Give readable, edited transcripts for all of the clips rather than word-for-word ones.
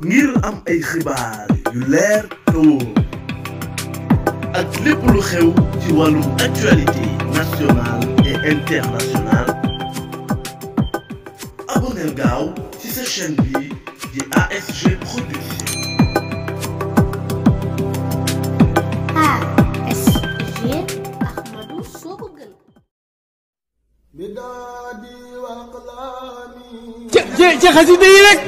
ngir am ay xibaar yu leer te wóor ak lépp lu xew ci wàllum actualité nationale et internationale abonneel gaaw ci sa chaîne bi di ASG Production. ASG Ahmadou Sokogën. ci xasida yi rek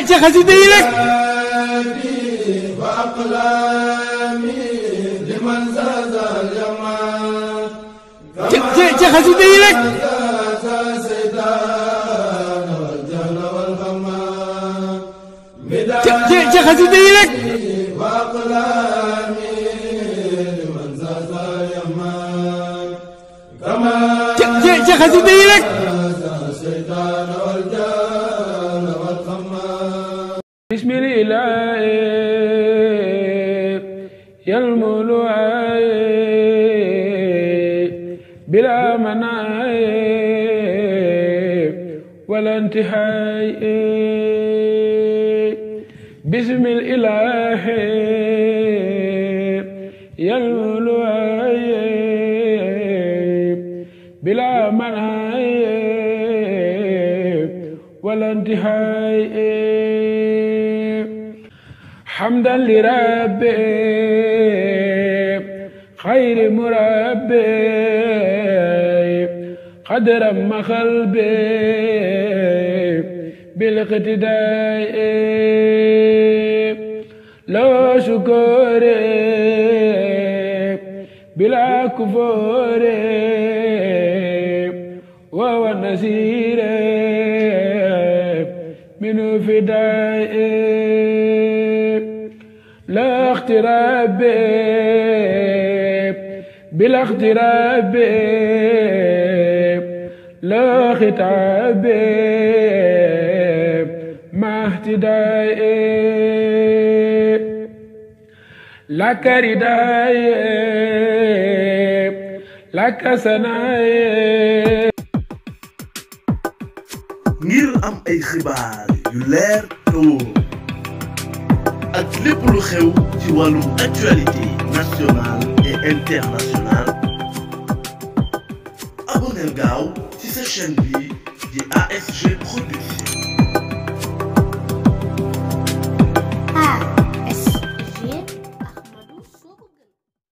ci xasida yi rek ci xasida yi rek ci xasida yi rek ci xasida yi rek bismillah yalmulu bila manay wala intihay bismillah yalmulu bila manay wala intihay حمدا لربي خير مربي قدر ما قلبي بالاقتداء لو شكر بلا كفر وهو النصير منه فداء لا اغتراب بلا اغتراب لا خطاب مع اهتداء لك رداء لك سناء ngir am ay xibaar yu leer te wóor ak lépp lu xew ci wàllum actualité nationale et internationale abonneel gaaw ci sa chaîne bi di ASG Production.